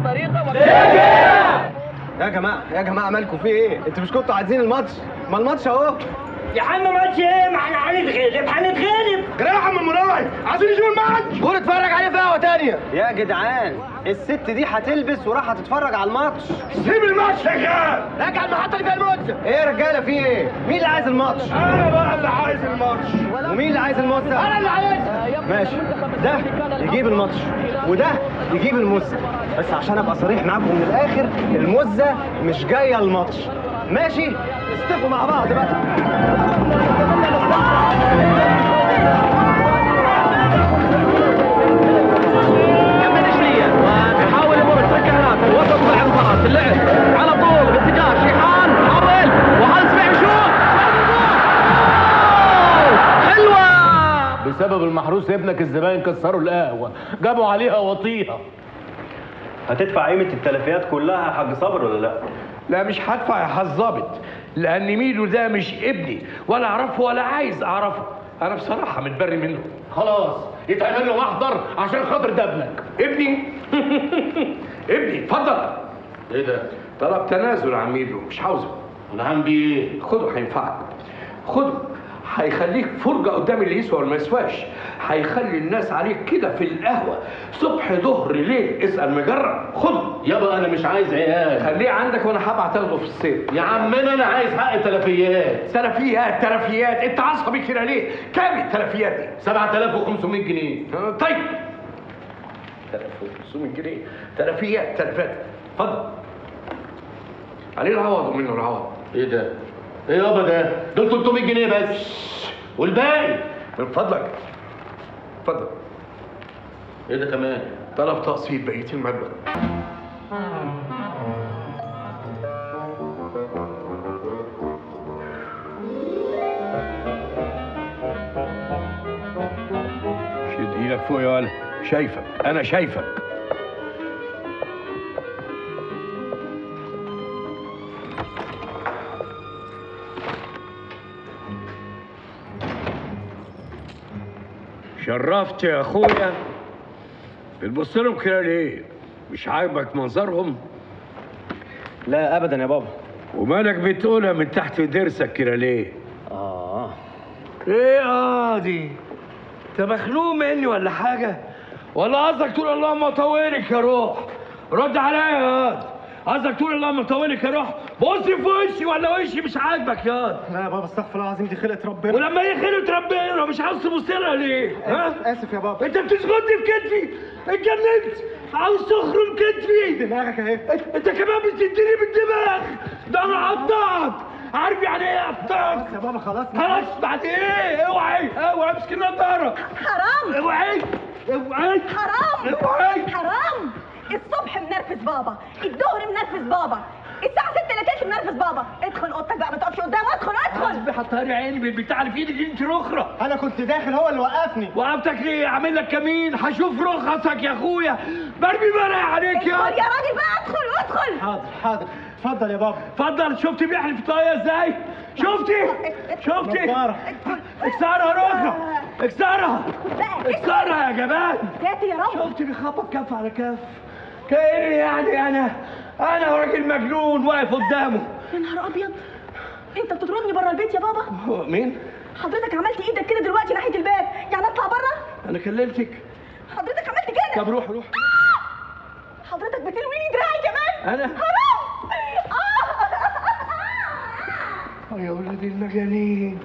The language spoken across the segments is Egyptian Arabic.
الطريقة. يا جماعة يا جماعة مالكم في ايه؟ انتوا مش كنتوا عايزين الماتش؟ ما الماتش اهو. يا عم ماتش ايه؟ ما احنا هنتغلب هنتغلب. جرى يا عم مراعي، عايزين نشوف الماتش. قول اتفرج عليه في قهوة تانية. يا جدعان الست دي هتلبس وراح هتتفرج على الماتش. سيب الماتش شغال. راجع المحطة اللي فيها الموزه. ايه يا رجاله في ايه؟ مين اللي عايز الماتش؟ انا بقى اللي عايز الماتش. ومين اللي عايز الموزه؟ انا اللي عايزها. ماشي، ده يجيب الماتش وده يجيب الموزه، بس عشان ابقى صريح معاكم من الاخر، الموزه مش جاية الماتش. ماشي؟ استفوا مع بعض بقى. محمد شليه وبيحاول يمر التكهنات الوسط مع المباراة، اللعب على طول باتجاه شيحان، حاول وهل سمع يشوط حلوة. بسبب المحروس ابنك الزباين كسروا القهوة، جابوا عليها وطيها. هتدفع قيمة التلفيات كلها يا حاج صابر ولا لا؟ لا مش هدفع يا حاج ظابط، لأن ميدو ده مش ابني ولا أعرفه ولا عايز أعرفه، أنا بصراحة متبري منه. خلاص يتعمل له محضر عشان خاطر ده ابنك. ابني؟ ابني اتفضل. إيه ده؟ طلب تنازل عن ميدو، مش عاوزه. أنا هعمل بيه إيه؟ خده هينفعك، خده هيخليك فرجة قدام اللي يسوى واللي ما يسواش، هيخلي الناس عليك كده في القهوة صبح ظهر ليل، اسأل مجرب. خده يابا أنا مش عايز عيال. خليه عندك وأنا هبعت أخده في الصيف. يا عمنا أنا عايز حق تلفيات. تلفيات تلفيات، أنت عصبي كده ليه؟ كام التلفيات دي؟ 7500 جنيه. طيب 3500 جنيه تلفيات تلفيات، اتفضل. عليه العوض ومنه العوض. إيه ده؟ ايه يابا ده؟ دول 300 جنيه بس والباقي من فضلك. اتفضل. ايه ده كمان؟ طلب تقسيط بقية المبلغ. شد ايدك فوق يا ولد، شايفك انا شايفك. شرفت يا اخويا. بتبص لهم كده ليه؟ مش عاجبك منظرهم؟ لا ابدا يا بابا. ومالك بتقولها من تحت ضرسك كده ليه؟ اه ايه دي؟ انت مخنوق مني ولا حاجة؟ ولا قصدك تقول اللهم طولك يا روح؟ رد عليا يا واد. قصدك تقول اللهم طولك يا روح؟ بص في وشي ولا وشي مش عاجبك يا واد؟ لا يا بابا استغفر الله العظيم، دي خلقة ربنا. ولما هي خلقة ربنا مش عاوز تبص لها ليه؟ ها؟ اسف يا بابا. انت بتشغلني في كتفي، اتجننت، عاوز تخرم كتفي. دماغك اهي. انت كمان بتديني بالدماغ، ده انا هقطعك. عارف يعني ايه اقطعك؟ خلاص يا بابا خلاص. خلاص بعد ايه؟ اوعي اوعي امسك النضارة. حرام. اوعي اوعي. حرام. اوعي. حرام. الصبح منرفز بابا، الظهر منرفز بابا، الساعة 6 الا تلت منرفز بابا. ادخل اوضتك بقى، ما تقفش قدامه. ادخل ادخل. حطها عيني بالبتاع اللي في ايدك انت رخرة. انا كنت داخل هو اللي وقفني. وقفتك ليه؟ عامل لك كمين، هشوف رخصك يا اخويا. برمي برق عليك يا ادخل يا راجل بقى، ادخل ادخل. حاضر حاضر، اتفضل يا بابا. اتفضل. شفتي بيحلف طاقية ازاي؟ شفتي؟ شفتي؟ اكسرها رخرة، اكسرها اكسرها يا جبان. ساتر يا رب. شفتي بيخبط كف على كف كأني يعني أنا راجل مجنون واقف قدامه. يا نهار أبيض، أنت بتطردني بره البيت يا بابا؟ مين؟ حضرتك عملت إيدك كده دلوقتي ناحية الباب، يعني أطلع بره؟ أنا كلمتك. حضرتك عملت كده. طب روح روح. حضرتك بتلويني دراعي كمان؟ أنا؟ حرام. يا ولاد المجانين.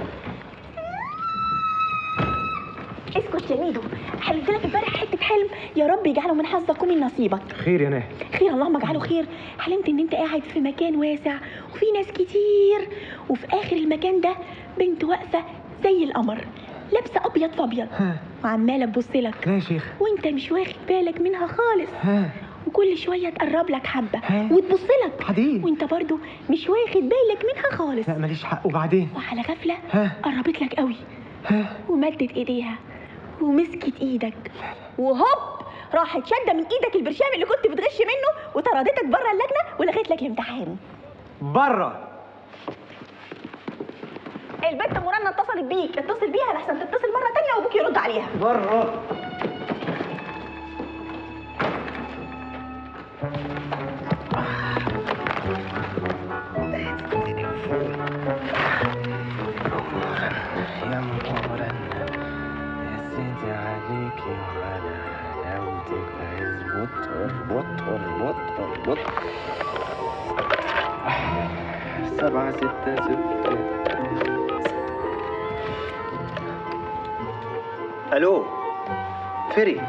اسكت يا ميدو، حلمت لك امبارح حتة حلم، يا رب يجعله من حظك ومن نصيبك. خير يا ناهد. خير، اللهم اجعله خير. حلمت ان انت قاعد في مكان واسع وفي ناس كتير، وفي اخر المكان ده بنت واقفة زي القمر، لابسه ابيض في ابيض وعماله تبص لك. لا يا شيخ. وانت مش واخد بالك منها خالص. وكل شوية تقرب لك حبه وتبص لك. بعدين وانت برضو مش واخد بالك منها خالص. لا ماليش حق. وبعدين؟ وعلى غفلة قربت لك قوي ومدت ايديها ومسكت ايدك، وهوب راحت شاده من ايدك البرشام اللي كنت بتغش منه وطردتك بره اللجنة ولغيت لك الامتحان. بره. البت مرنه اتصلت بيك، اتصل بيها لحسن تتصل مرة تانية وابوك يرد عليها. بره. يا مورا يا سيدي عليكي وعلى حلاوتك. اظبط اربط اربط اربط. 7 6 6. الو فري،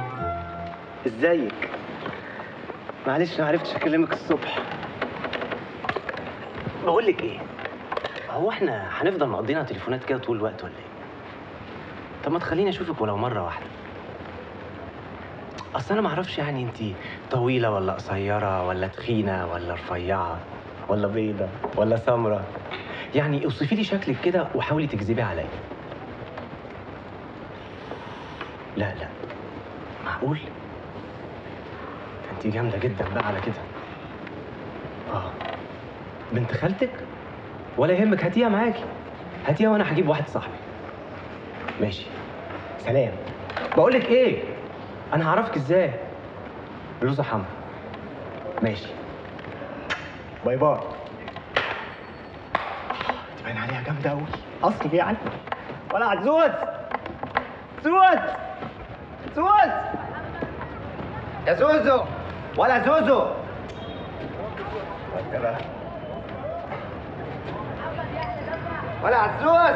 ازيك؟ معلش ما عرفتش اكلمك الصبح. بقول لك ايه، هو احنا هنفضل مقضينا تليفونات كده طول الوقت ولا ايه؟ طب ما تخليني اشوفك ولو مرة واحدة. اصل انا ما اعرفش يعني انت طويلة ولا قصيرة ولا تخينة ولا رفيعة ولا بيضة ولا سمرة، يعني اوصفي لي شكلك كده وحاولي تكذبي عليا. لا لا معقول؟ ده انت جامدة جدا بقى على كده. بنت خالتك؟ ولا يهمك، هاتيها معاكي، هاتيها وانا هجيب واحد صاحبي. ماشي، سلام. بقولك ايه، انا هعرفك ازاي؟ بلوزة حمرا. ماشي، bye bye. تبين عليها جامدة قوي اصلي يعني. ولا عزوز، زوز زوز يا زوزو، ولا زوزو. وانت بقى ولا عزوز.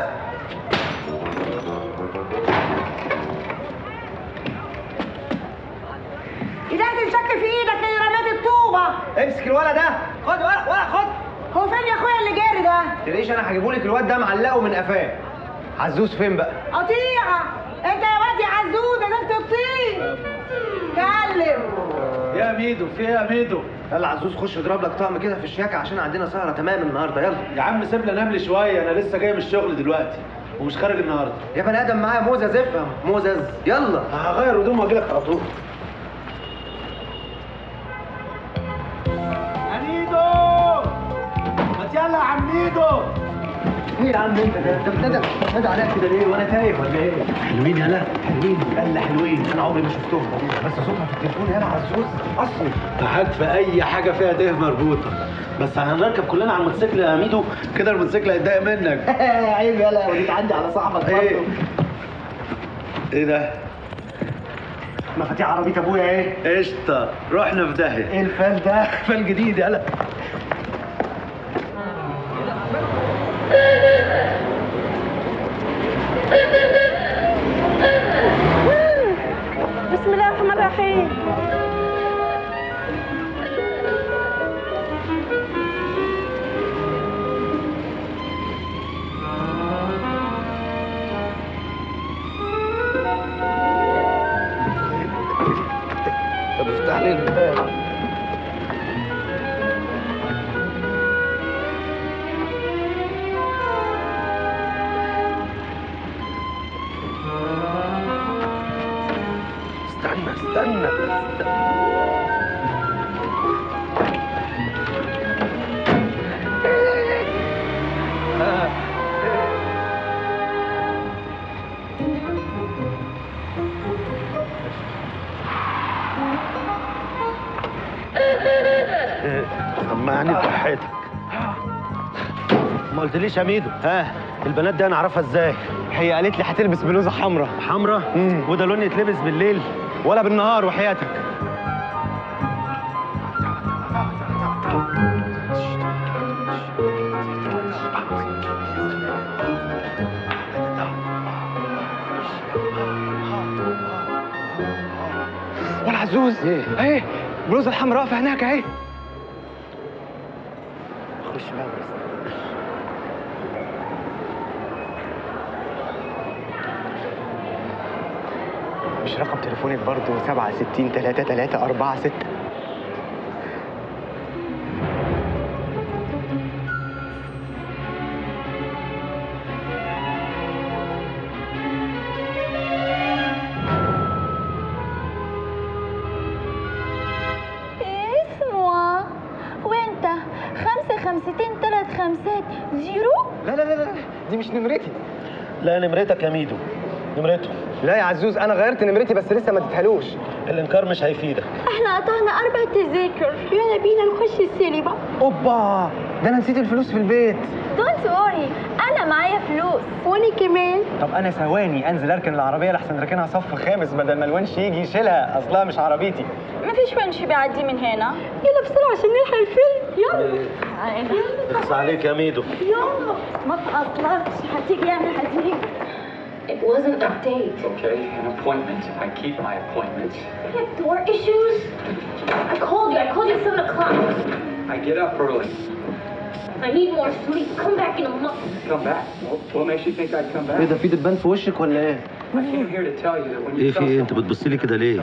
ايدك الشك في ايدك اللي رميت الطوبه. امسك الولد ده، خد ولا ولا خد. هو فين يا اخويا اللي جاري ده؟ تلاقيش انا هجيبهولك الواد ده معلقه من قفاه. عزوز فين بقى؟ قطيعة انت يا واد يا عزوز، نزلت الطين. كلم يا ميدو. في ايه يا ميدو؟ يلا عزوز خش اضرب لك طقم كده في الشياكه عشان عندنا سهره تمام النهارده. يلا يا عم سيبنا نملي شوية، انا لسه جاي من الشغل دلوقتي ومش خارج النهارده. يا بني ادم معايا موزز، افهم موزز. يلا هغير هدوم واجي لك على طول. يا ميدو ما يلا يا عم ميدو. ايه يا عم انت ده؟ انت بتنادى عليا كده ليه؟ وانا تايه ولا ايه؟ حلوين يالا، حلوين يالا، حلوين. انا عمري ما شفتهم، بس صوتها في التليفون يالا عزوز اصلي. معاك في اي حاجة فيها ده مربوطة، بس هنركب كلنا على الموتوسيكل يا ميدو كده، الموتوسيكل هيتضايق منك. عيب يالا، ودي تعدي على صاحبك برضه. ايه ايه ده؟ مفاتيح عربية ابويا ايه؟ قشطه، رحنا في داهية. ايه الفال ده؟ فال جديد يالا. بسم الله الرحمن الرحيم. طب افتح لي الباب. استنى استنى استنى. سمعني بصحتك. ما قلتليش يا ميدو، ها البنات دي انا اعرفها ازاي؟ هي قالت لي هتلبس بلوزة حمراء. حمراء؟ وده لون يتلبس بالليل ولا بالنهار وحياتك. ولا عزوز ايه؟ ايه البلوزة الحمراء واقفة هناك اهي. خش بقى بس. مش رقم تليفونك برضه 7 60 3 3 4 6؟ اسمع، وانت 5 5 3 5 0؟ لا لا لا لا، دي مش نمرتي. لا نمرتك يا ميدو، نمرته. لا يا عزوز انا غيرت نمرتي بس لسه ما اديتهالوش. الانكار مش هيفيدك. احنا قطعنا 4 تذاكر، يلا بينا نخش السينما. اوبا، ده انا نسيت الفلوس في البيت. Don't worry، انا معايا فلوس. وانا كمان. طب انا ثواني انزل اركن العربية لحسن راكنها صف خامس بدل ما الونش يجي يشيلها، اصلها مش عربيتي. مفيش ونش بيعدي من هنا. يلا بسرعة عشان نلحق الفيلم. يلا. اخص عليك يا ميدو. يلا ما تعطلش، هتيجي يعني هتيجي. It wasn't a date. Okay, an appointment. I keep my appointments. You have door issues? I called you. I called you at 7 o'clock. I get up early. I need more sleep. Come back in a month. Come back? What makes you think I'd come back? ايه ده، في دبان في وشك ولا ايه؟ I came here to tell you that when you ايه في ايه؟ انت بتبص لي كده ليه؟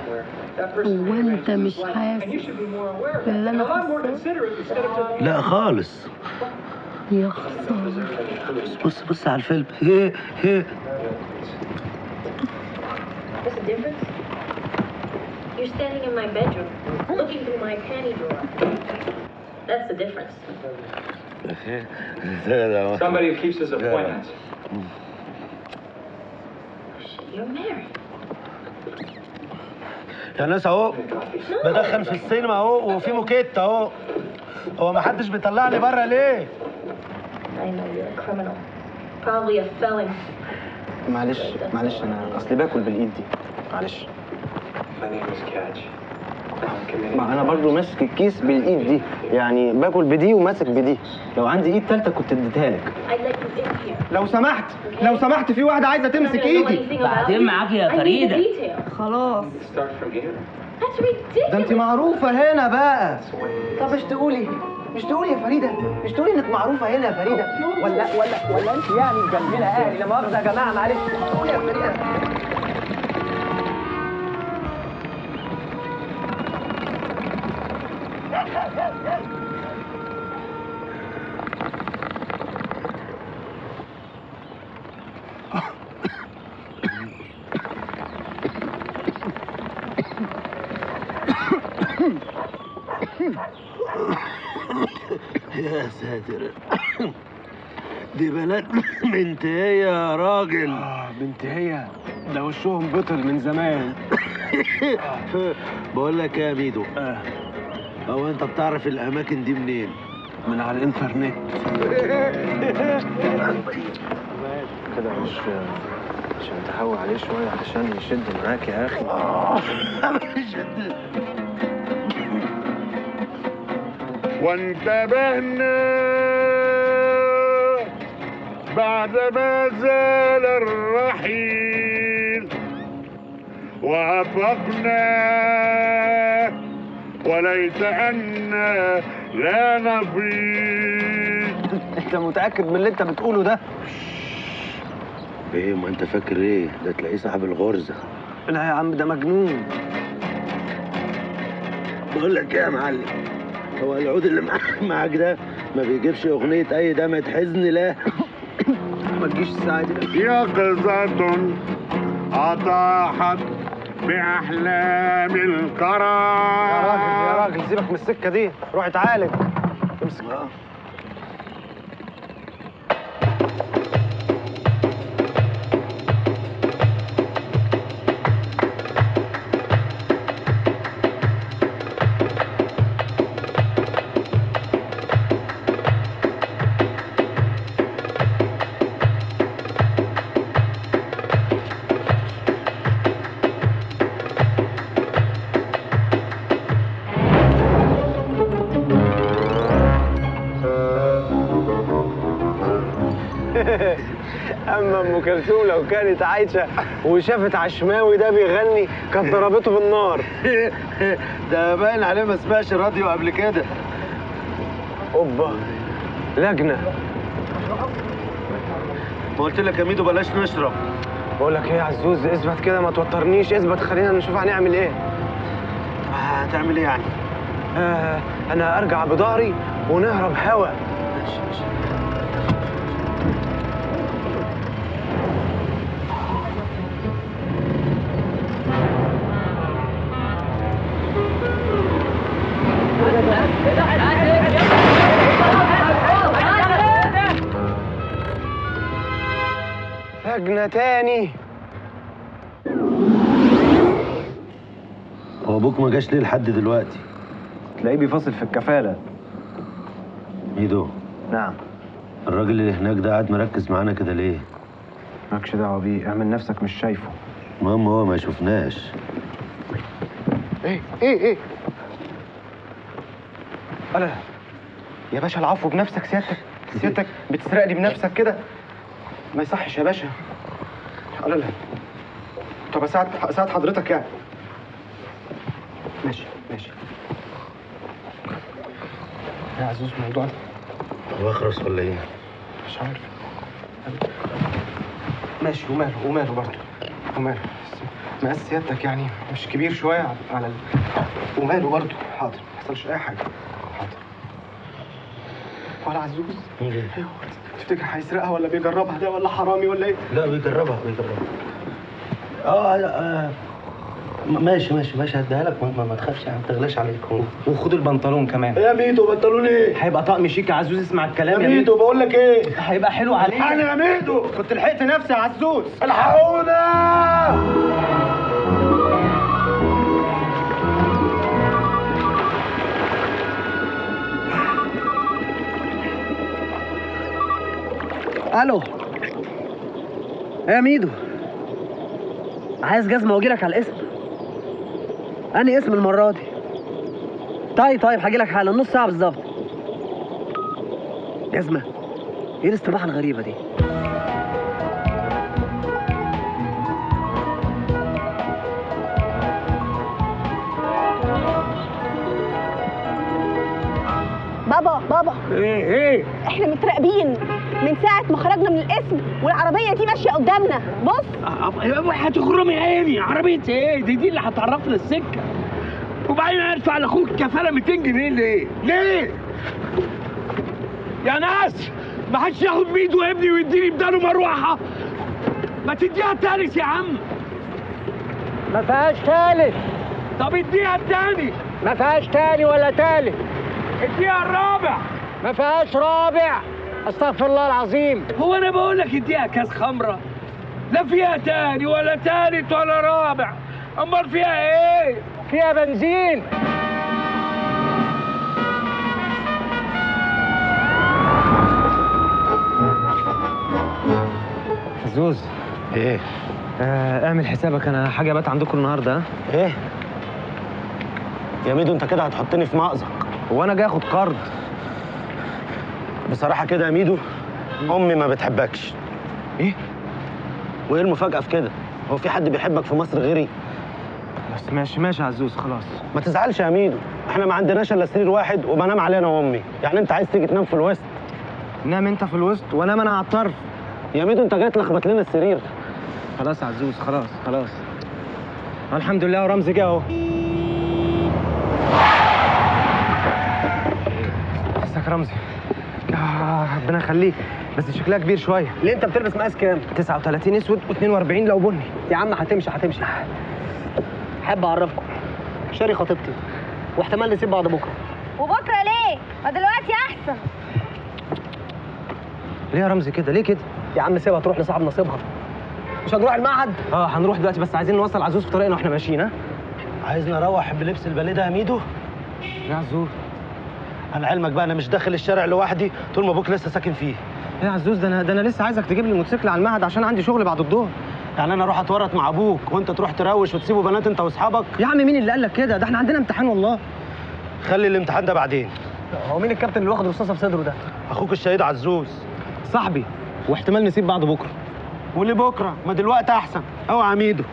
هو انت مش حاسس باللي انا حاساه؟ لا خالص. يا خسارة. بص بص على الفيلم. ايه ايه. What's the difference? You're standing in my bedroom, looking through my panty drawer. That's the difference. Somebody who keeps his appointments. Shit, you're married. يا ناس اهو بدخن في السينما اهو، وفي موكيت اهو. هو ما حدش بيطلعني بره ليه؟ I know you're a criminal. Probably a felon. معلش معلش، انا اصلي باكل بالايد دي، معلش. My name is Catch. I'm committing. ما انا برضو ماسك الكيس بالايد دي، يعني باكل بدي وماسك بدي. لو عندي ايد تالتة كنت اديتها لك. I'd like you in here. لو سمحت لو سمحت، في واحدة عايزة تمسك ايدي. بعدين معاك يا فريدة. خلاص. Start from here. That's ridiculous. ده انت معروفة هنا بقى. طب مش تقولي، مش تقولي يا فريدة، مش تقولي انك معروفة هنا يا فريدة؟ ولا ولا ولا انت يعني مجملة اهلي؟ لا مؤاخذة يا جماعة، معلش. قولي يا فريدة. يا ساتر، دي بنات منتهية يا راجل. منتهية؟ ده وشهم بطل من زمان. بقول لك ايه يا ميدو، هو انت بتعرف الاماكن دي منين؟ من على الانترنت كده. مش عشان تهوي عليه شوية عشان يشد معاك يا اخي. يشد. وانتبهنا بعدما زال الرحيل وافقنا، وليت أنا لا نفيد. انت متأكد من اللي انت بتقوله ده؟ ايه ما انت فاكر ايه؟ ده تلاقيه صاحب الغرزة. لا يا عم ده مجنون. بقول لك ايه يا معلم، هو العود اللي معاك ده ما بيجيبش اغنية اي دمعة حزن؟ لا ما تجيش الساعة دي. يقظة أطاحت بأحلام القرار. يا راجل يا راجل سيبك من السكة دي، روح اتعالج. امسك. اما ام كلثوم لو كانت عايشه وشافت عشماوي ده بيغني كانت ضربته بالنار. ده باين عليه ما سمعش الراديو قبل كده. اوبا لجنة. ما قلت لك يا ميدو بلاش نشرب. بقول لك ايه يا عزوز، اثبت كده ما توترنيش، اثبت خلينا نشوف هنعمل ايه. طب هتعمل ايه يعني؟ انا ارجع بظهري ونهرب هوا. ماشي ماشي. لجنة تاني. هو ابوك ما جاش ليه لحد دلوقتي؟ تلاقيه بيفاصل في الكفاله. ميدو. نعم. الراجل اللي هناك ده قاعد مركز معانا كده ليه؟ مالكش دعوه بيه، اعمل نفسك مش شايفه. المهم هو ما يشوفناش. ايه ايه ايه؟ لا يا باشا، العفو بنفسك. سيادتك بتسرقني بنفسك كده؟ ما يصحش يا باشا. لا لا، طب اساعد حضرتك يعني. ماشي ماشي يا عزوز. الموضوع ده هو اخرس ولا ايه؟ مش عارف. ماشي، وماله وماله برضه وماله. مقاس سيادتك يعني مش كبير شوية على وماله برضه. حاضر، ما حصلش اي حاجة. حاضر. ولا عزوز؟ ايوه. تفتكر هيسرقها ولا بيجربها ده ولا حرامي ولا ايه؟ لا بيجربها بيجربها. ماشي ماشي ماشي، هديها لك، ما تخافش يعني، ما تغلاش عليك. وخد البنطلون كمان. يا ميدو بنطلون ايه؟ هيبقى طقم شيك يا عزوز. اسمع الكلام يا ميدو، بقول لك ايه؟ هيبقى حلو عليك. الحقني يا ميدو، كنت لحقت نفسي يا عزوز. الحقونا. الو، ايه يا ميدو؟ عايز جزمه واجيلك على الاسم؟ انهي اسم المرة دي؟ طيب هجيلك حالا، نص ساعة بالظبط. جزمه؟ ايه الاستباحه الغريبة دي؟ بابا بابا. ايه ايه؟ احنا متراقبين من ساعة ما خرجنا من القسم، والعربية دي ماشية قدامنا. بص. هتخرمي عيني، عربية ايه؟ دي اللي هتعرفنا السكة. وبعدين ارفع لاخوك كفالة 200 جنيه ليه؟ ليه؟ يا ناس، ما حدش ياخد ميدو ابني ويديني بداله مروحة. ما تديها التالت يا عم. ما فيهاش تالت. طب اديها التاني. ما فيهاش تاني ولا تالت. اديها الرابع. ما فيهاش رابع. استغفر الله العظيم. هو انا بقول لك اديها كاس خمره، لا فيها تاني ولا تالت ولا رابع، امال فيها ايه؟ فيها بنزين. عزوز. ايه؟ اعمل حسابك، انا حاجة بات عندكم النهارده. ها؟ ايه؟ يا ميدو انت كده هتحطني في مأزق. هو انا جاي اخد قرض؟ بصراحة كده يا ميدو، أمي ما بتحبكش. إيه؟ وإيه المفاجأة في كده؟ هو في حد بيحبك في مصر غيري؟ بس ماشي ماشي يا عزوز، خلاص. ما تزعلش يا ميدو، إحنا ما عندناش إلا سرير واحد وبنام عليه أنا وأمي، يعني أنت عايز تيجي تنام في الوسط؟ نام أنت في الوسط وأنام أنا على الطرف. يا ميدو أنت جاي تلخبط لنا السرير. خلاص يا عزوز، خلاص خلاص. الحمد لله ورمزي جه أهو. ازيك يا رمزي؟ ربنا يخليك، بس شكلها كبير شوية. ليه انت بتلبس مقاس كام؟ 39 اسود و42 لو بني. يا عم هتمشي هتمشي. احب اعرفكم، شاري خطيبتي، واحتمال نسيب بعض بكره. وبكره ليه؟ ما دلوقتي احسن. ليه يا رمزي كده؟ ليه كده؟ يا عم سيبها تروح لصاحب نصيبها. مش هنروح المعهد؟ اه هنروح دلوقتي، بس عايزين نوصل عزوز في طريقنا واحنا ماشيين. ها؟ عايزني اروح بلبس الباليه ده يا ميدو؟ يا عزوز انا علمك بقى، انا مش داخل الشارع لوحدي طول ما ابوك لسه ساكن فيه. يا عزوز ده انا لسه عايزك تجيب لي الموتوسيكل على المعهد عشان عندي شغل بعد الظهر. يعني انا اروح اتورط مع ابوك وانت تروح تروش وتسيبوا بنات انت واصحابك؟ يا عم مين اللي قال لك كده؟ ده احنا عندنا امتحان والله. خلي الامتحان ده بعدين. هو مين الكابتن اللي واخد رصاصة في صدره ده؟ اخوك الشهيد عزوز صاحبي، واحتمال نسيب بعض بكره. وليه بكره؟ ما دلوقتي احسن. اوعى يا ميدو.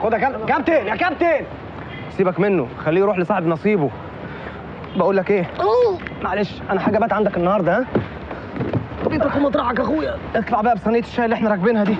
خد يا كابتن، يا كابتن سيبك منه، خليه يروح لصاحب نصيبه. بقول لك ايه؟ معلش انا حاجة بات عندك النهارده. ها؟ بيتك ومطرحك يا اخويا. اطلع بقى بصينيه الشاي اللي احنا راكبينها دي.